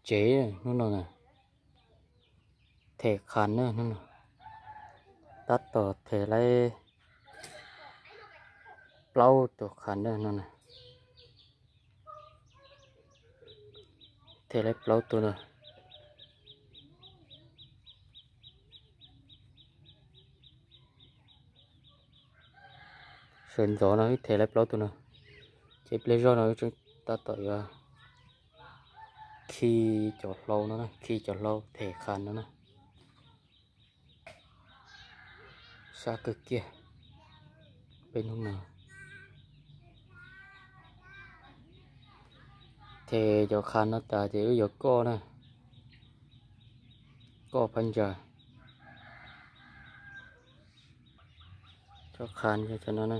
tsev hnub no na. Them qhas na hnub no. Tab tom them laib plaub tus qhas na hnub no. Them laib plaub tus na. Sawv ntxov no wb them laib plaub tus no. Ces pliag zog no wb tseem tab tom yuav khi cov hlau no, khi cov hlau them qhas no na. Sab kawg kiag peb hnub no. Them cov qhas no tas ces wb yuav koj na. Koj phab ntsa. Cov qhas no, cov no na.